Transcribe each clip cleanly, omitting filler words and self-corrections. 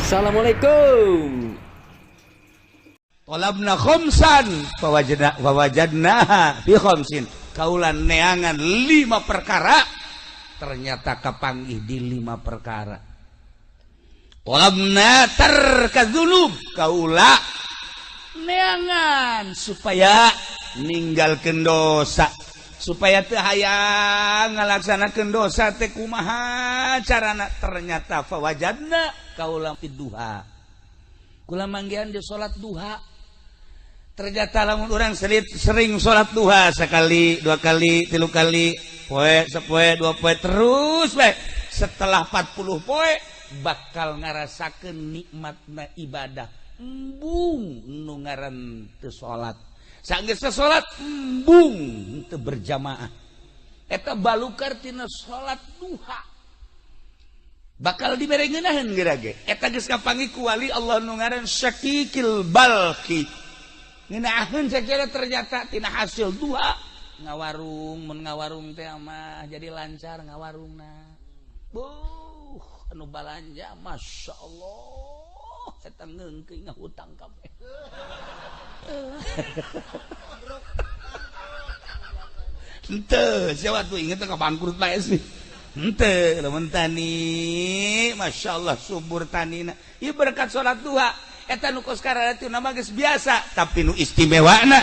Assalamualaikum. Tolabna khomsan fawajadna fawajadnaha fi khomsin. Kaula neangan 5 perkara, ternyata kapanggih di 5 perkara. Tolabna tarka dzunub, kaula neangan supaya ninggalkeun dosa, supaya teu hayang ngalaksanakeun dosa teh kumaha carana, ternyata fawajadna kaula fi duha. Kula manggihan di salat duha. Ternyata lamun orang sering salat duha sekali, dua kali, tilu kali, poe, sepoe, dua poe, terus bae. Setelah 40 poe bakal ngarasakeun nikmatna ibadah. Embung nu ngaran teu salat. Sanggeus salat embung teu berjamaah. Eta balukar tina salat duha. Bakal dibere ngeunaheun geura ge. Eta geus kapanggih ku wali Allah nu ngaran Syakikil Balki. Ngeunaheun sakira ternyata tina hasil duha ngawarung, mun ngawarung teh mah jadi lancar ngawarungna. Buh, anu balanja Masya Allah, eta ngeungkeun ngahutang kabeh. Henteu, siapa tuh inget ka bangkrut bae sih. Henteu, lamun tani, Masya Allah subur tanina. Ieu berkat salat duha. Eta nu kos kararatu nama geus biasa, tapi nu istimewana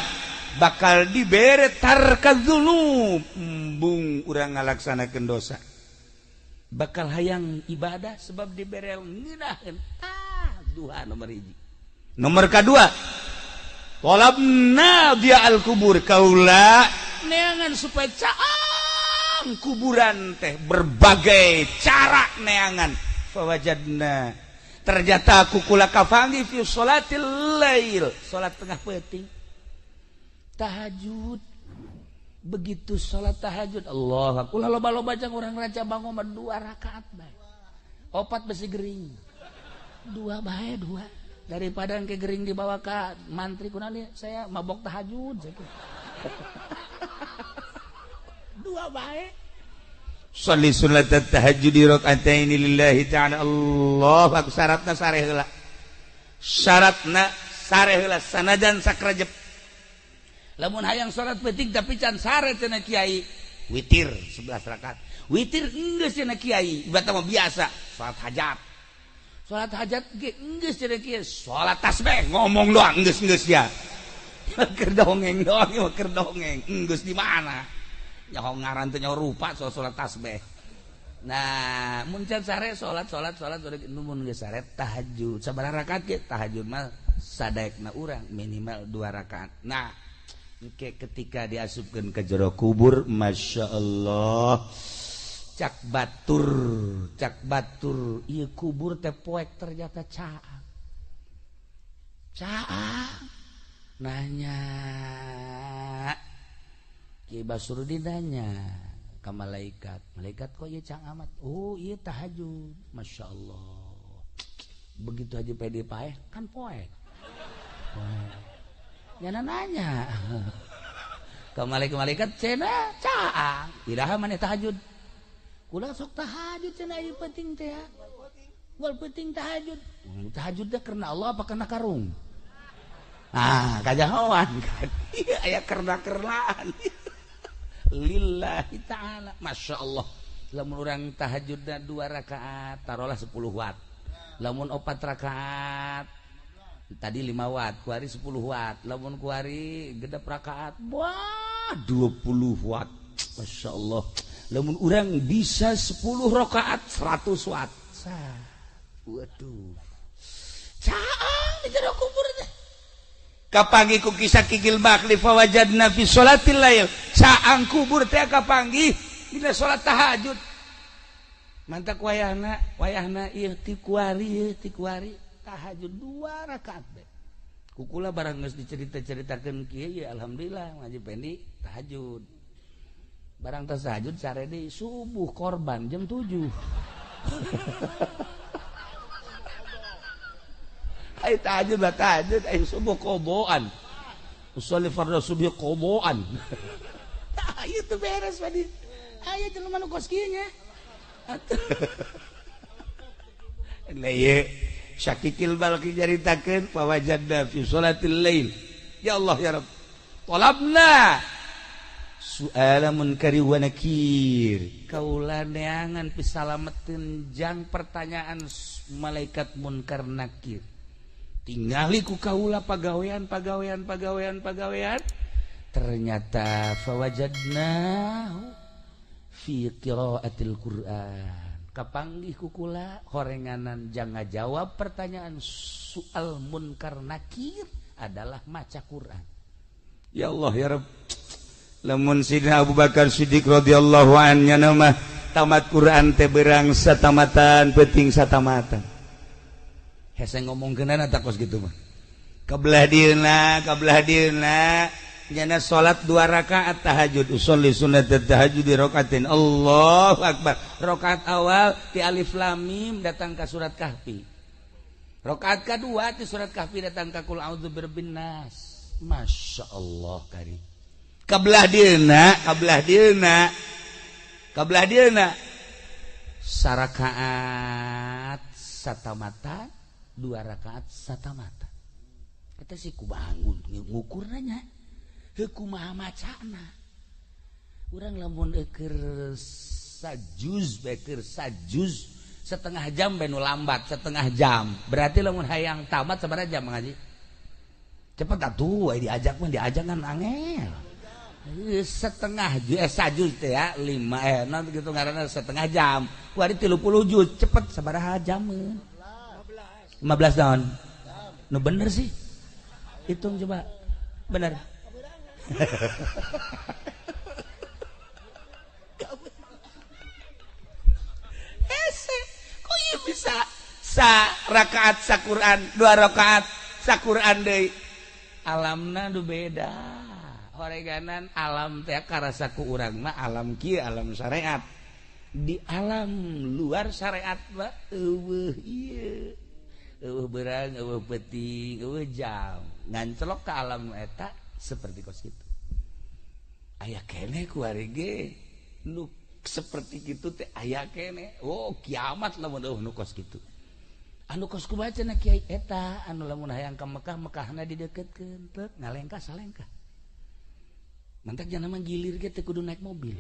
bakal dibere tarka dzunub, embung urang ngalaksanakeun dosa. Bakal hayang ibadah sebab dibere ngeunaheun. Tah, duha nomor 1. Nomor kadua, tolabna dia al kubur, kaula neangan supaya caang kuburan teh berbagai cara neangan. Fawajadna, ternyata aku kula kafangi fi sholatil lail, salat tengah peuting, tahajud. Begitu salat tahajud, Allah kula loba-loba jang urang raja bangun mah 2 rakaat bae, 4 besi gering, 2 bae 2, daripada engke gering dibawa ka mantri kunaon saya mabok tahajud sakitu. 2 bae. Sholli sunat tahajud raka'ataini lillahi ta'ala. Allah aku syaratna sare heula. Syaratna sare heula sanajan sakrajep. Lamun hayang salat peuting tapi can sare cenah kiai, witir 11 rakaat. Witir geus cenah kiai, ibarat mah biasa salat hajat. Salat hajat ge geus cenah kiai, salat tasbih ngomong doang geus-geus ya. Keur dongeng doang, keur dongeng geus di mana? Nyaho ngaran teh nyaho rupa soal salat tasbih. Nah, mun can sare salat salat salat mun geus sare tahajud. Sabaraha rakaat ge tahajud mah sadaekna urang minimal 2 rakaat. Nah, engke ketika diasupkeun ke jero kubur, Masya Allah. Cak batur ieu kubur teh poek ternyata caang. Caang nanya Ki Basrudin nanya ke malaikat, malaikat kok ieu cang amat? Oh ieu tahajud, Masya Allah. Begitu aja pede paeh kan poek. Nyana nanya ke malaikat cenah caang, iraha maneh tahajud? Kula sok tahajud cenah ieu penting teh. Wal penting tahajud. Tahajud teh karena Allah apa karena karung? Ah, kajahoan kan. Iya aya kerna-kernaan. Lillahi ta'ala. Masya Allah. Lamun urang tahajudna 2 rakaat taruhlah 10 watt. Lamun 4 rakaat tadi 5 watt, kuari 10 watt. Lamun kuari genep rakaat wah 20 watt. Masya Allah. Lamun urang bisa 10 rakaat 100 watt. Sah. Waduh. Caang di jero kubur teh. Kapanggih ku kisah Kikil Bakli fawajadna fi sholatil lail. Caang kubur teh kapanggih dina salat tahajud. Mantak wayahna, wayahna ieu ti kuari, ti kuari tahajud 2 rakaat bae. Kukula barang geus dicerita-ceritakeun kieu ya alhamdulillah ngaji pendi tahajud. Barang tas tahajud sare deui subuh korban jam 7. Ai tahajud lah tahajud, ai subuh koboan. Usolli fardhu subuh koboan. Tah ieu teu beres tadi. Aya jelema nu kos kieu nya. Atuh. Lah ieu Syakikil Balki nyaritakeun fawajadna fi sholatil lail. Ya Allah ya Rabb. Talabna su'ala munkari wa nakir. Kaula neangan pisalameteun jang pertanyaan malaikat munkar nakir. Tingali ku kaula pagawean pagawean pagawean pagawean. Ternyata fawajadnahu fi qiraatil Qur'an. Kapanggih kukula horenganan jang ngajawab pertanyaan soal munkar nakir adalah maca Quran. Ya Allah ya Rabb. Lamun Sidina Abu Bakar Siddiq radhiyallahu anhu mah tamat Quran teh berang satamatan peuting satamatan. Hese ngomongkeunana tak kos kitu mah. Kabelah dieuna, kabelah dieuna nyana salat 2 rakaat tahajud, usolli sunnat tahajud di rakaatin. Allahu akbar. Rakaat awal ti alif lam mim datang ka surat Kahfi. Rakaat kedua ti surat Kahfi datang ka qul a'udzu birabbin nas. Masya Allah kari. Kabelah dieuna, kabelah dieuna. Kabelah dieuna sarakaat satamata, 2 rakaat satamata. Eta sih ku bangun ngukurna nya. Heuh kumaha macana. Urang lamun eueur sajuz beker sajuz setengah jam bae nu lambat setengah jam. Berarti lamun hayang tamat sabaraha jam ngaji? Cepet atuh diajak mah diajak kan angel. Setengah sajuz teh ya 5 non gitu ngaranna setengah jam. Kuari 30 juz cepet sabaraha jameun? 15 tahun. Nu bener sih. Hitung coba. Bener. Hese, kok ieu bisa sa rakaat sa Quran, 2 rakaat sa Quran deui. Alamna nu beda. Horeganan alam teh karasa ku urang mah alam kieu alam syariat. Di alam luar syariat mah eueuh ieu. Eueuh beurang, eueuh peuting, eueuh jam. Ngancelok ka alam eta seperti kos kitu. Aya keneh ku ari ge nu seperti kitu teh aya keneh. Oh, kiamat lamun eueuh nu kos kitu. Anu kos kumaha cenah kiai eta anu lamun hayang ka Mekah, Mekahna dideukeutkeun teu ngalengkah salengkah. Mantak jangan mah gilir ge teu kudu naik mobil.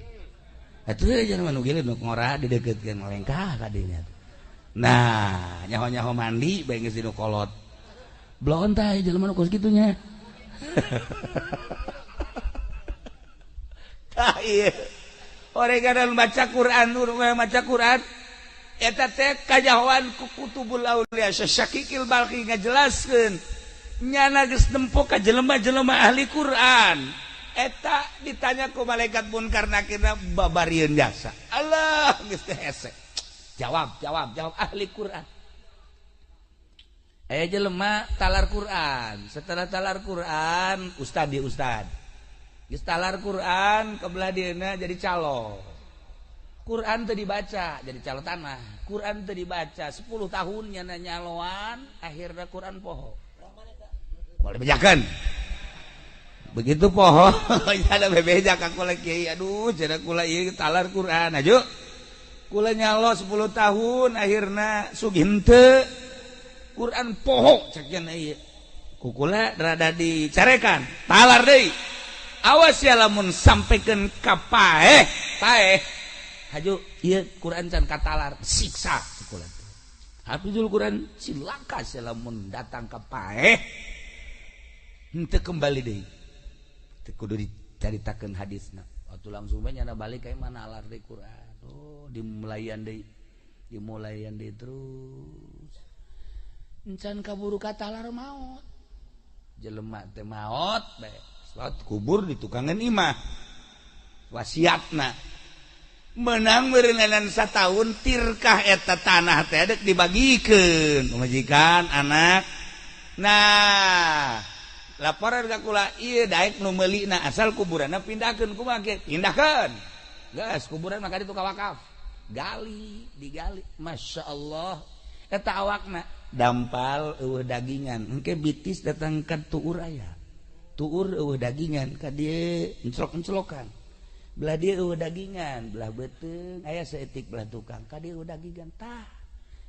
Atuh jangan mah nu gilir nu ngora dideukeutkeun ngalengkah ka dinya. Nah, nyaho-nyaho mandi bae geus dinu kolot. Bloon tah jelema nu kos kitu nya. Tah ieu. Oreganan baca Quran, maca Quran eta teh kajahoan ku kutubul aulia Syakikil Balki ngajelaskeun nyana geus nempo ka jelema-jelema ahli Quran. Eta ditanya ku malaikat munkar nakirna babarieun jasa. Allah geus teh hese. Jawab, jawab, jawab ahli Quran. Aya jelema talar Quran. Setelah talar Quran, ustad di ustad. Geus talar Quran kebelah dieuna jadi calo. Quran teu dibaca jadi calo tanah. Quran teu dibaca 10 tahun nyana nyaloan, akhirna Quran poho. Boleh bejakeun. Begitu poho, nyana bebeja ka kula kiai, aduh cenah kula ieu talar Quran aju. Kula nyalo 10 tahun akhirna sugih henteu. Quran poho cek cenah ieu. Ku kula rada dicarekan, talar deui. Awas ya lamun sampaikan ka paeh, paeh. Haju ieu Quran can katalar, siksa kula. Hafizul Quran cilaka sia lamun datang ka paeh. Henteu kembali deui. Teu kudu dicaritakeun hadisna. Atuh langsung bae nyana balik ka mana alar deui Quran. Oh, dimulayan deui. Dimulayan deui terus. Encan kaburu katalar maot. Jelema teh maot bae. Salat kubur di tukangan imah. Wasiatna menang meureunan satahun tirkah eta tanah teh dek dibagikeun pamajikan anak. Nah, laporan ka kula ieu daek nu meulina asal kuburanna pindahkeun kumaha ge? Pindahkeun. Geus kuburan mah ka ditu ka wakaf. Gali, digali. Masya Allah. Eta awakna dampal eueuh dagingan. Engke bitis datang ka tuur aya. Tuur eueuh dagingan ka dieu enclok-enclokan. Belah dieu eueuh dagingan, belah beuteung aya saeutik belah tukang ka dieu eueuh dagingan. Tah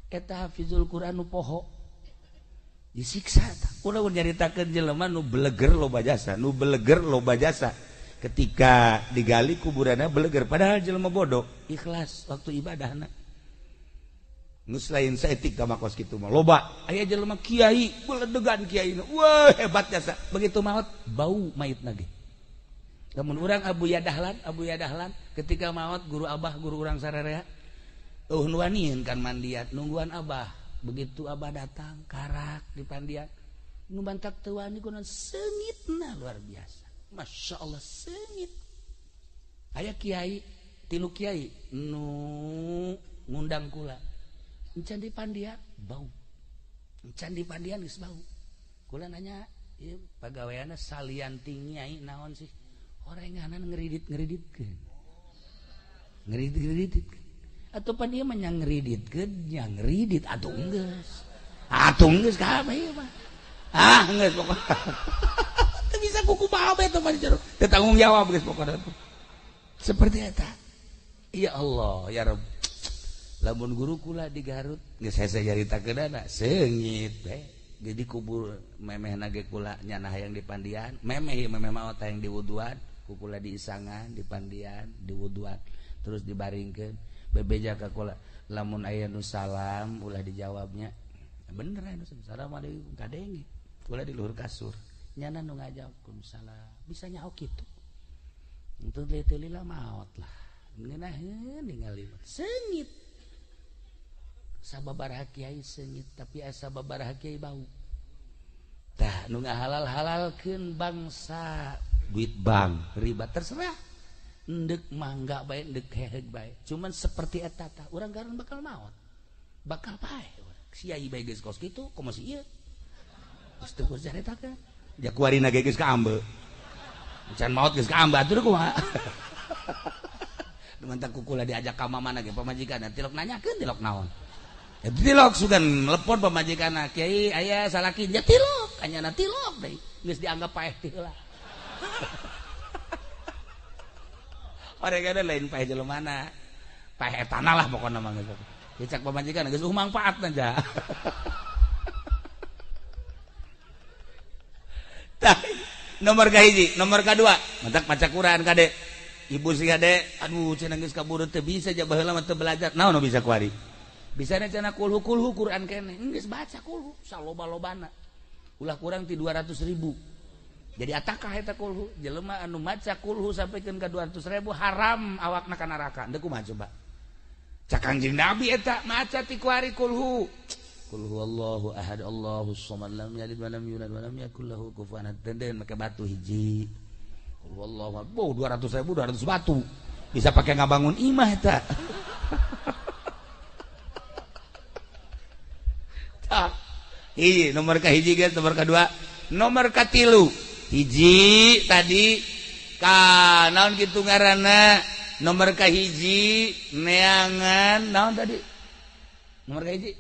eta hafizul Quran nu poho. Disiksa tah. Kula nyaritakeun jelema nu beleger loba jasa, nu beleger loba jasa. Ketika digali kuburanna beleger padahal jelema bodoh, ikhlas waktu ibadahna. Geus lain saetik ka makos kitu mah loba. Aya jelema kiai, beledegan kiai. Wah, hebat jasa. Begitu maot bau mayitna ge. Lamun urang Abu Yadahlan ketika maot guru abah guru urang sararea eueuh nu wanian kan mandian nungguan abah. Begitu abah datang karak di pandian nu bantak teu wani kunaon seungitna luar biasa. Masya Allah seungit. Aya kiai tilu kiai nu ngundang kula. Encan di pandian bau. Encan di pandian geus bau. Kula nanya, ieu pagaweanna salian ti nyai naon sih? Orenganan ngeridit-ngeriditkeun. Ngeridit-ngeriditkeun. Atau pan ieu mah nya ngeriditkeun, nya ngeridit atuh geus. Atuh geus kabeh ieu mah. Ah geus pokona. Teu bisa kuku bae teh mah jero. Teu tanggung jawab geus pokona tuh. Seperti eta. Ya Allah, ya Rabb. Lamun guru kula di Garut geus hese nyaritakeunana seungit we. Jadi kubur memehna ge kula nyana hayang dipandian, memeh ieu memeh maot hayang diwuduan, ku kula diisangan, dipandian, diwuduan, terus dibaringkeun. Bebeja ka kula lamun aya nu salam ulah dijawabnya. Bener aya nu assalamualaikum kadenge. Kula di luhur kasur. Nyana nu ngajawab salam. Bisa nyaho kitu. Entu teu lila maot lah. Ngeunaheun ningali seungit. Sababaraha kiai seungit tapi asa sababaraha kiai bau. Tah nu ngahalal-halalkeun bangsa duit bank riba terserah. Endek mangga bae endek heheg bae. Cuman seperti eta tah urang garan bakal maot. Bakal paeh urang. Siai bae geus kos kitu komo si ieu. Geus teu kudu caritakeun. Ja kuarina ge geus kaambe. Can maot geus kaambe atuh kumaha. Mantak kukula diajak ka mamana ge pamajikanna tilok nanyakeun tilok naon. Ya tilok sugan lepon pamajikanna kiai aya salaki nya tilok anyana tilok deui geus dianggap paeh teh heula. Oregana lain paeh jelemana. Paeh etana lah pokona mah geus. Dicak pamajikan geus mangfaatna ja. Tah nomor kahiji, nomor kadua, mantak maca Quran kade. Ibu sih kade, aduh cenah geus kaburu teu bisa ja baheula mah teu belajar. Naon nu bisa kuari? Bisana cenah kulhu-kulhu Quran keneh. Geus baca kulhu saloba-lobana. Ulah kurang ti 200.000. Jadi atakah eta kulhu? Jelema anu maca kulhu sampikeun ka 200.000 haram awakna ka neraka. Deuk kumaha coba? Cak Kangjeng Nabi eta maca ti kuari kulhu. Qul huwallahu ahad Allahus samad lam yalid wa lam yulad wa lam yakul lahu kufuwan ahad. Denden make batu hiji. Qul huwallahu ahad. Oh, 200.000 200 batu. Bisa pakai ngabangun imah eta. Tah. Hiji nomor ka hiji geus, nomor kadua, nomor katilu. Hiji tadi ka naon kitu ngaranna nomor ka hiji neangan naon tadi nomor ka hiji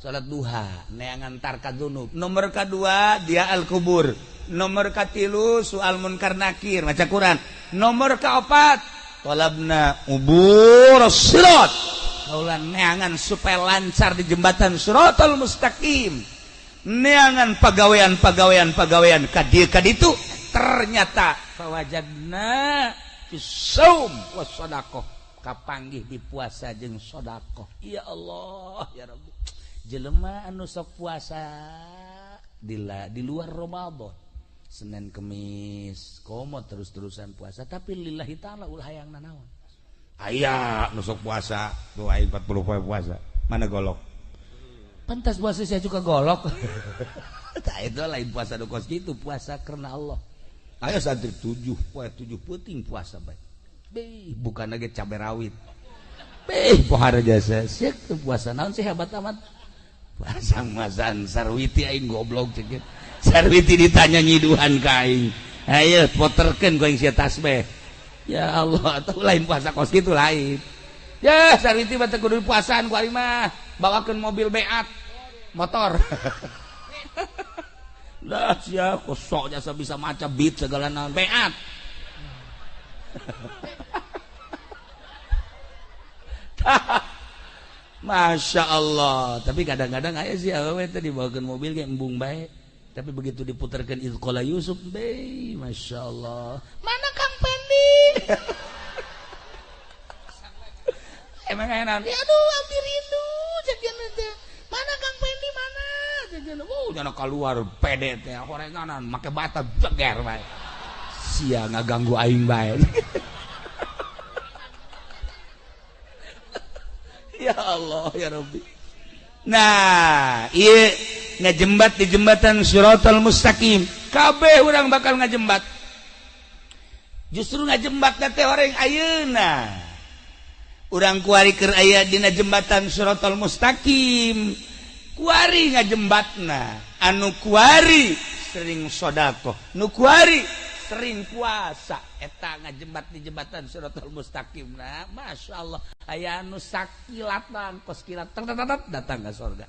salat duha neangan tarka dzunub, nomor kadua dia al kubur, nomor katilu soal munkar nakir maca Quran, nomor kaopat talabna ubur sirat kaula neangan supaya lancar di jembatan siratal mustaqim. Neangan pagawean kadieu kaditu ternyata fawajadna fisaum was sadaqah kapanggih di puasa jeung sedekah. Ya Allah ya Rabbi, jelema anu sok puasa di luar Ramadan Senin Kemis komo terus-terusan puasa tapi lillahi ta'ala ulah hayang nanaon. Aya nu sok puasa tuh aing 40 poe puasa mana golok. Pantas puasa saya juga golok. Tah itu lain puasa nu kos kitu, puasa karena Allah. Ayo santri 7 poe 7 peuting puasa bae. Beuh, bukan lagi cabe rawit. Beuh, pohara jasa. Sia puasa naon sih hebat amat. Puasa masan sarwiti aing goblok ceuk. Sarwiti ditanya nyiduhan ka aing. Ayo poterkeun ku aing sia tasbih. Ya Allah, atau lain puasa kos kitu lain. Ya sarwiti mah teu kudu puasaan ku aing mah. Bawakeun mobil beat motor. Lah sia kosok jasa bisa maca beat segala naon beat. Masya Allah. Tapi kadang-kadang aya sih awewe teh dibawakeun mobil ge embung bae. Tapi begitu diputarkan Izqala Yusuf, be, Masya Allah. Mana Kang Pendi? Emang aya naon? Ya aduh, abdi rindu ceuk teh. Mana Kang Pendi mana? Ceuk. Oh, jangan keluar pede teh, horenganan make bata jeger bae. Sia ngaganggu aing bae. Ya Allah, ya Rabbi. Nah, ieu ngajembat di jembatan Shiratal Mustaqim. Kabeh urang bakal ngajembat. Justru ngajembat teh orang ayeuna. Urang kuari keur aya dina jembatan Shiratal Mustaqim. Kuari ngajembatna. Anu kuari sering sedekah, nu kuari sering puasa. Eta ngajembat di jembatan Shiratal Mustaqim. Nah, Masya Allah. Aya anu sakilatan kos kilat datang ke surga.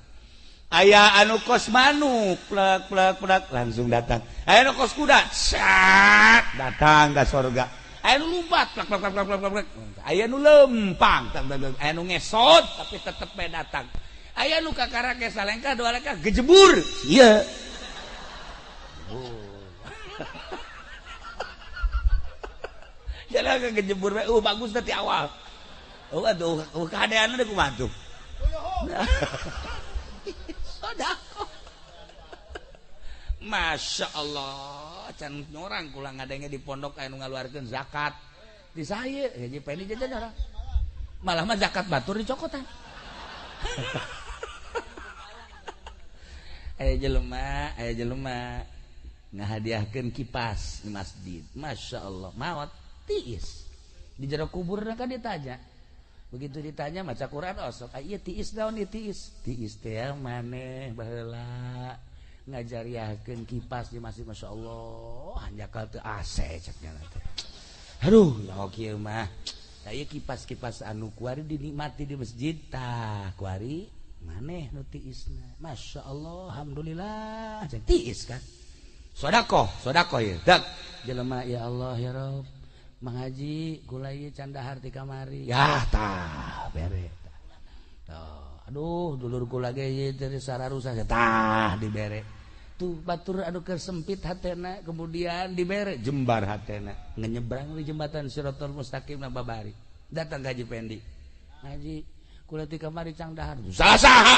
Aya anu kos manuk plek plek plek langsung datang. Aya anu kos kuda sak datang ke surga. Aya anu lumpat plek plek plek plek plek. Aya anu lempang, aya anu ngesot tapi tetep bae datang. Aya anu kakara ge salengkah dua lengkah gejebur. Ieu. Jalan kejebur bae. Bagus teh ti awal. Oh aduh, keadaan udah kumaha tuh. Sedekah. Masya Allah, can orang kula ngadenge di pondok aya nu ngaluarkeun zakat. Di saya, Haji Pendi jajan orang. Malah mah zakat batur dicokotan. Aya jelema ngahadiahkeun kipas di masjid. Masya Allah, maot tiis. Di jero kuburna kan ditanya. Begitu ditanya maca Quran osok, ieu tiis naon ieu tiis? Tiis teh maneh baheula ngajariahkeun kipas di masjid, Masya Allah, hanjakal teu AC cek nya teh. Aduh, nyaho kieu mah. Tah ieu kipas-kipas anu kuari dinikmati di masjid tah kuari maneh nu tiisna. Masya Allah, alhamdulillah cek tiis kan. Sedekah, sedekah ieu. Dak jelema ya Allah ya Rabb. Mang Haji gula ieu can dahar ti kamari. Ya tah bere. Tuh, aduh dulur kula ge ieu teh sararusa tah dibere. Tuh batur anu keur sempit hatena kemudian dibere jembar hatena. Ngenyebrang di jembatan Shiratal Mustaqim na babari. Datang ka Haji Pendi. Haji kula ti kamari cang dahar. Salah saha?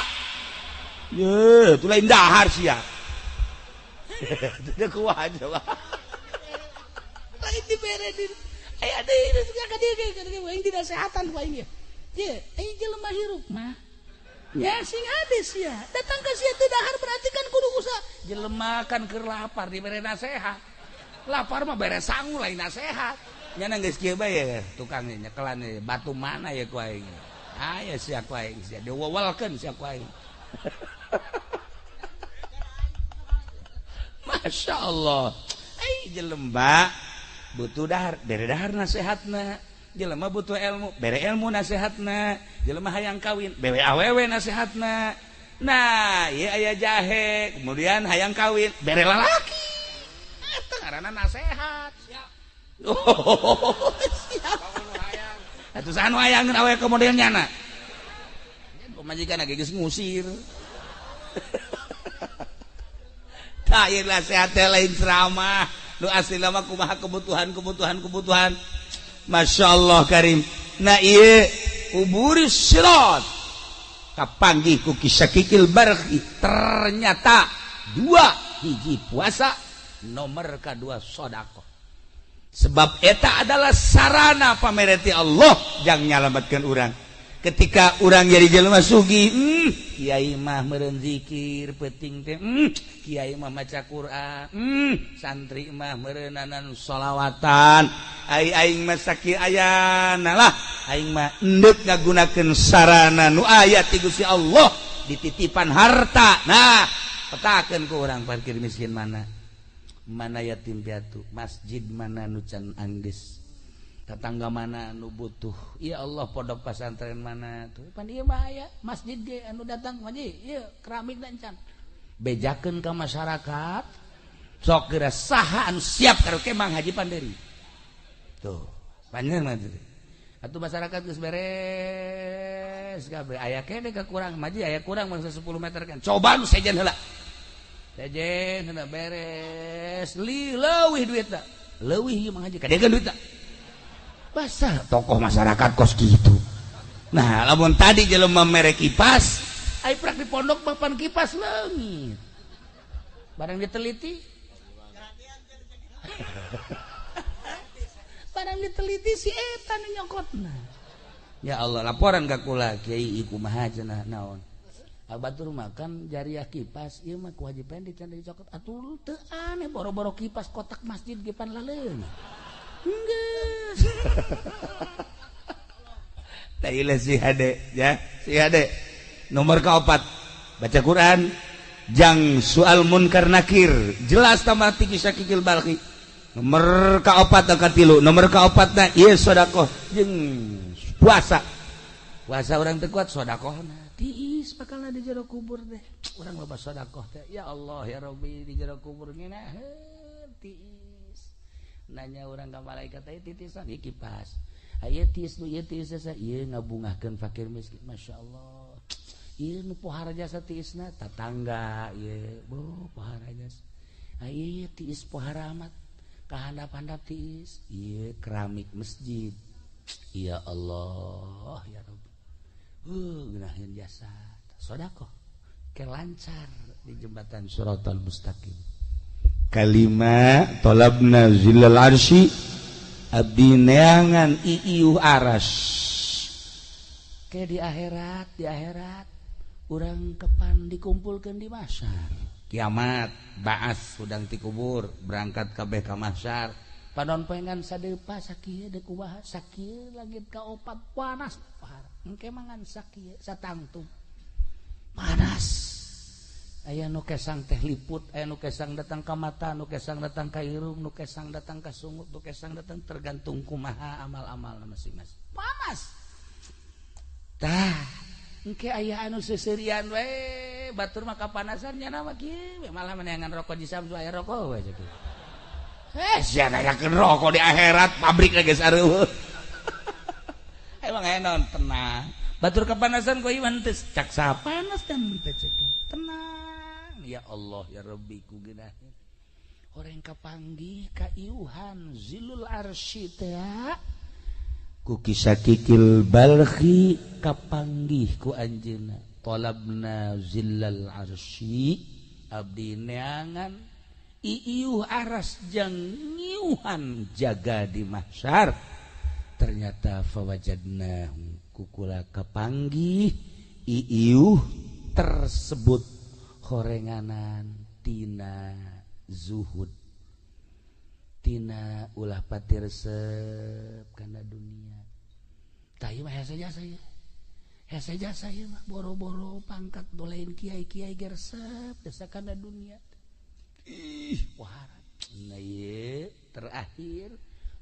Ye, tu lain dahar sia. Teu kuat coba. Lain dibere di aya deui ka dieu aing dinasehatan ku aing ieu. Ye, aing jelema hirup mah. Ya sing hade sia. Datang ka sia teu dahar berarti kan kudu usaha. Jelema kan keur lapar dibere nasehat. Lapar mah bere sangu lain nasehat. Nya geus kieu bae tukang nyekelan batu mana ya ku aing. Aya sia ku aing sia diwewelkeun sia ku aing. Masya Allah. Ai jelema butuh dahar, bere dahar nasehatna. Jelema butuh ilmu, bere ilmu nasehatna. Jelema hayang kawin, bere awewe nasehatna. Nah, ieu aya jahe, kemudian hayang kawin, bere lalaki. Eta ngaranna nasehat. Siap. Oh, siap. Atuh saha nu hayangeun awewe ka model nyana? Pamajikan ge geus ngusir. Tah ieu nasehat teh lain ceramah. Nu asli lama kumaha kebutuhan. Masya Allah karim. Nah ieu kuburi sirat kapanggih ku kisakikil barhi. Ternyata dua hiji puasa nomor kedua sedekah. Sebab eta adalah sarana pamereti Allah jang nyalametkeun urang. Ketika urang jadi jelema sugih, kiai mah meureun zikir peuting teh, kiai mah maca Quran, santri mah meureunanan sholawatan, ai aing mah sakieu ayana lah, aing mah endek ngagunakeun sarana nu aya ti Gusti Allah dititipan harta. Nah, petakeun ku urang parkir miskin mana? Mana yatim piatu, masjid mana nu can anggeus. Tetangga mana anu butuh, ya Allah pondok pesantren mana tuh pan ieu mah aya masjid ge anu datang haji ieu keramik dan can bejakeun ka masyarakat sok geura saha anu siap karaoke Mang Haji Panderi tuh panjang mah teh atuh masyarakat geus beres Beres kabeh aya keneh kekurang maju aya kurang mangsa 10 meter kan. Coba nu sejen heula. Sejen heula beres. Li leuwih duitna. Leuwih ieu mah haji kadegan duitna. Basah tokoh masyarakat kos gitu. Nah, lamun tadi jelema mere kipas, ai prak di pondok papan kipas leungit. Barang diteliti. Barang diteliti si eta nu nyokotna. Ya Allah, laporan ka kula kiai kumaha cenah naon. Batur makan jariah kipas ieu mah kewajiban dicanda dicokot atuh teu aneh boro-boro kipas kotak masjid ge pan laleung. Geus. Tah ieu si hade ya, si hade. Nomor kaopat baca Quran jang soal munkar nakir jelas tambah tinggi sakikil balki. Nomor kaopat ka tilu, nomor kaopatna ieu sedekah jeung puasa. Puasa orang teu kuat sedekahna. Tiis bakalna di jero kubur teh. Urang loba sedekah teh. Ya Allah ya Rabbi di jero kubur ngeunaheun tiis. Nanya urang ka malaikat teh titisan ieu kipas. Aya tiis nu ieu tiis asa ieu ngabungahkeun fakir miskin. Masyaallah. Ieu nu pohara jasa tiisna tatangga ieu. Boh pohara jasa. Aya tiis pohara amat. Kahandap-handap tiis. Ieu keramik masjid. Ya Allah ya Rabbi. Ngeunaheun jasa sedekah ke lancar di jembatan Shiratal Mustaqim. Kalima talabna zillal arsy abdi neangan iiuh aras. Ke di akhirat urang kepan dikumpulkeun di mahsyar. Kiamat baas hudang ti kubur berangkat kabeh ka mahsyar. Panon poengan sadeupa sakieu deuk kumaha sakieu langit ka opat panas parah. Engke mangan sakieu satangtung panas. Aya nu kesang teh liput, aya nu kesang datang ka mata, nu kesang datang ka irung, nu kesang datang ka sungut, nu kesang datang tergantung kumaha amal-amal masing-masing. Panas. Tah, engke aya anu seuseurian we, batur mah kapanasan nya mah kieu malah meneangan rokok di Samsu aya rokok we kitu. Sia nanyakeun rokok di akhirat pabrik geus areueuh. Emang aya naon tenang. Batur kepanasan ku iman teh cak sapanas dan teh cek. Tenang ya Allah ya Rabbi ku geunaheun. Horeng kapanggih ka iuhan zilul arsy teh ku kisakikil balkhi kapanggih ku anjeunna. Talabna zillal arsy abdi neangan iiuh aras jang ngiuhan jaga di mahsyar. Ternyata fawajadna kukula kapanggih iiuh tersebut horenganan tina zuhud tina ulah pati resep kana dunia. Tah ieu mah hese jasa ieu. Hese jasa ieu mah boro-boro pangkat dolein kiai-kiai ge resep jasa kana dunia. Ih, wah, nah ieu terakhir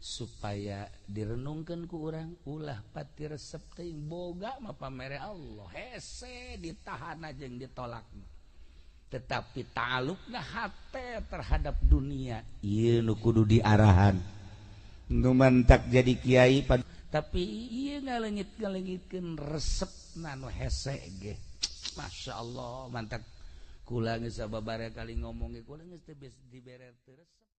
supaya direnungkeun ku urang ulah pati resep teh boga mah pamere Allah hese ditahan jeung ditolak. Tetapi ta'alukna hate terhadap dunia ieu nu kudu diarahan. Nu mantak jadi kiai tapi ieu ngaleungit-ngaleungitkeun resepna nu hese ge. Masyaallah mantak kula geus sababaraha kali ngomong ge kula geus teu dibere teu resep.